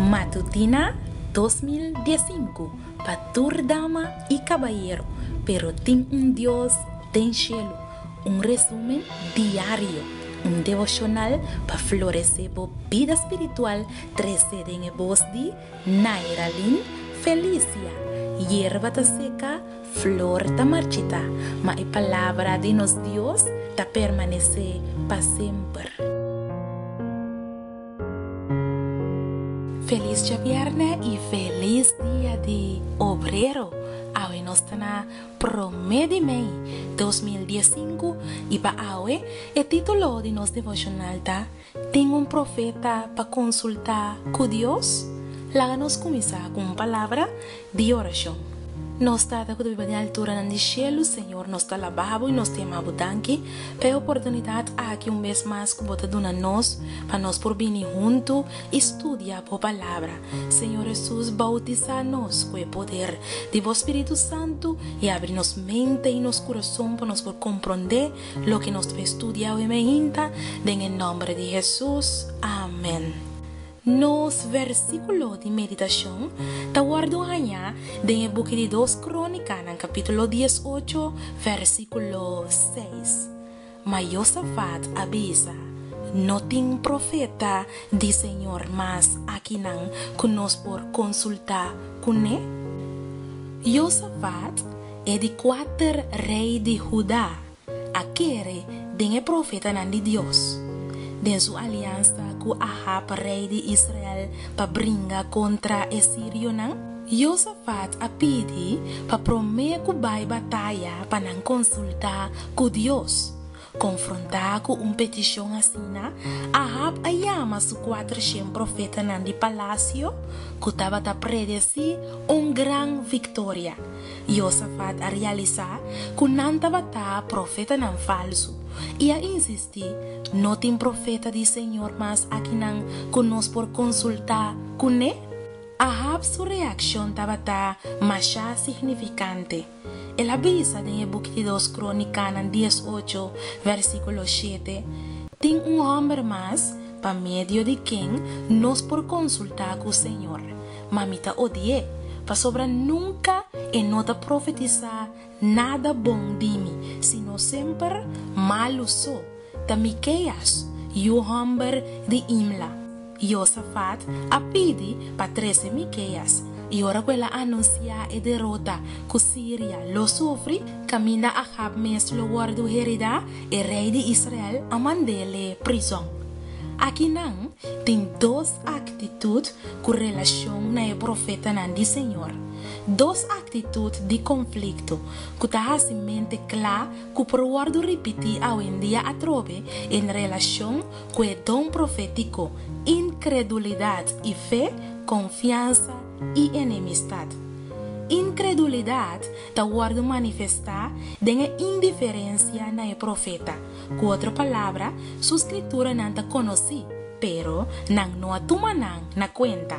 Matutina 2015 pa tur dama i kabayero, pero tin un Dios den shelu. Un resumen diario, un devoshonal pa floresé bo bida spiritual trese den e bos di Nairalyn Felicia. Yerba ta seka, flor ta marchitá, ma e palabra di nos Dios ta permanesé pa semper. Felis djabièrnè i felis dia di obrero! Awe nos ta na promé di mei 2015 i pa awe e título di nos devoshonal ta Tin un profeta pa konsultá ku Dios? Laga nos kuminsá ku un palabra di orashon. Nos Tata ku ta biba den alturanan di shelu, Señor, nos ta alabá Bo i nos ta yama Bo danki pa e oportunidat aki un bes mas ku Bo ta duna nos pa nos por bini huntu i studia Bo Palabra. Señor Hesus, bautisá nos ku e poder di Bo Spiritu Santu i abri nos mente i nos kurason pa nos por komprondé Loke nos ta studia awe meinta, den e nòmber di Hesus, amèn. Nos versíkulo di meditashon ta wòrdu hañá den e buki di Dos Krónikanan kapítulo 18, versíkulo 6. Ma Josafat a bisa, No tin profeta di señor mas akinan ku nos por konsultá kuné? Josafat, e di kuater rei di Huda, a kere den e profetanan di Dios. Den su aliansa ku Ahab, rei di Israel, pa bringa kontra e sirionan, Josafat a pidi pa promé ku bai bataya pa nan konsultá ku Dios. Konfrontá ku un petishon asina, Ahab a yama su kuatershen profetanan di palasio ku tabata predesí un gran viktoria. Josafat a realisá ku nan tabata profetanan falsu i a insistí, No tin profeta di señor mas akinan ku nos por konsultá kuné? Ahab su reakshon tabata mashá signifikante. El a bisa den e buki di Dos Krónikanan 18, versíkulo 7, Tin un hòmber mas pa medio di ken nos por konsultá ku señor, ma mi ta odi'é, pasobra nunka e no ta profetisá nada bon di mi, sino semper malu so. Ta Mikéas, yu hòmber di Imla. Josafat a pidi pa trese Mikéas, i ora ku el a anunsiá e derota ku Siria lo sufri, kaminda Ahab mes lo wòrdu heridá, e rei di Israel a mand'é prizòn. Akinan tin dos aktitut ku relashon na e profetanan di Señor, dos aktitut di konflikto ku ta hasi mente kla ku por wòrdu ripití awendia atrobe en relashon ku e don profétiko, inkredulidat i fe, konfiansa i enemistat. Inkredulidat ta wòrdu manifestá den e indiferensia na e profeta, ku otro palabra, su skrituranan ta konosí, pero nan no a tuma nan na kuenta.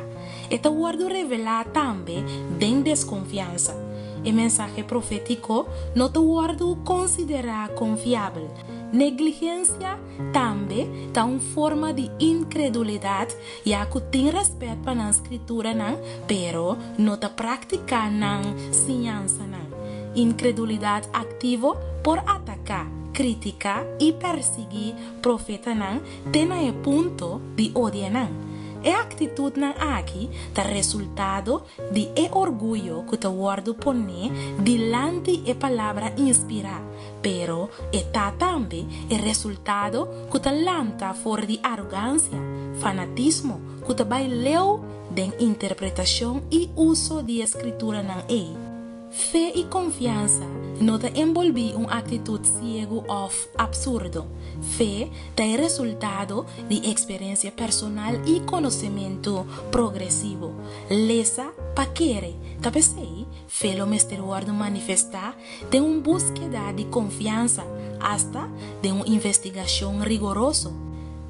E ta wòrdu revelá tambe den deskonfiansa. E mensahe profétiko no ta wòrdu konsiderá konfiabel. Negligensia tambe ta un forma di inkredulidat ya ku tin rèspèt pa nan skrituranan pero no ta praktiká nan siñansanan. Inkredulidat aktivo por ataká, kritiká i persiguí profetanan te na e punto di odia nan. E aktitutnan aki ta resultado di e orguyo ku ta wòrdu poné dilanti e Palabra inspirá, pero e ta tambe e resultado ku ta lanta for di arogansia, fanatismo ku ta bai leu den interpretashon i uso di e skrituranan ei. Fe i konfiansa no ta enbolbí un aktitut siegu òf apsurdo. Fe ta e resultado di eksperensia personal i konosementu progresivo. Lesa pa kere. Ta p'esei, fe lo mester wòrdu manifestá den un búskeda di konfiansa, asta den un investigashon rigoroso.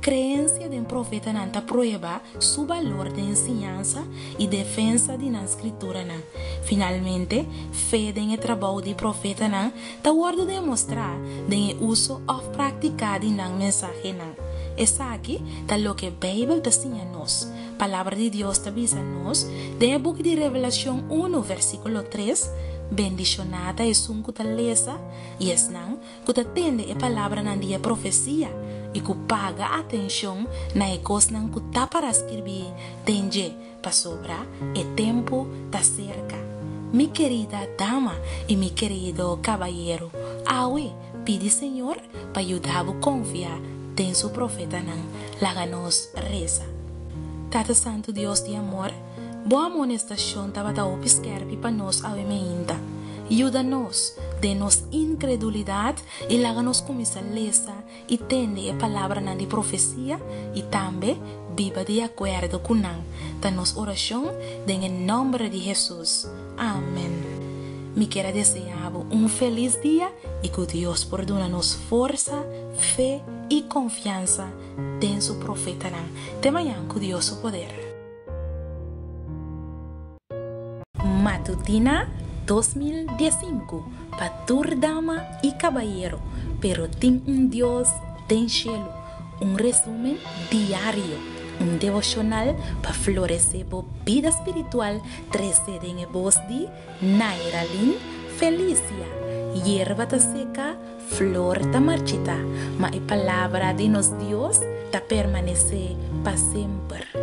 Kreensia den profetanan ta prueba su balor den siñansa i defensa di nan skrituranan. Finalmente, fe den e trabou di profetanan ta wòrdu demostrá den e uso òf praktiká di nan mensahenan. Esaki ta loke Beibel ta siña nos. Palabra di Dios ta bisa nos den e buki di Revelashon unu versíkulo tres, Bendishoná ta esun ku ta lesa i esnan ku ta tende e palabranan di e profesia i ku paga atenshon na e kosnan ku ta para skirbí den dje, pasobra e tempu ta serka. Mi kerida dama i mi kerido kabayero, awe pidi Señor pa yuda bo konfia den su profetanan. Laga nos resa. Tata Santu Dios di amor, Bo amonestashon tabata hopi skèrpi pa nos awe meinta. Yuda nos den nos inkredulidat i laga nos kuminsá lesa i tende e palabranan di profesia i tambe biba di akuerdo ku nan, ta nos orashon den e nòmber di Hesus. Amen. Mi kier a deseá bo un felis dia i ku Dios por duna nos forsa, fe i konfiansa den su profetanan. Te mañan ku Dios su poder. Matutina 2015 pa tur dama i kabayero, pero tin un Dios den shelu, un resumen diario, un devoshonal pa floresé bo bida spiritual trese den e bos di Nairalyn Felicia. Yerba ta seka, flor ta marchitá, ma e palabra di nos Dios ta permanesé pa semper.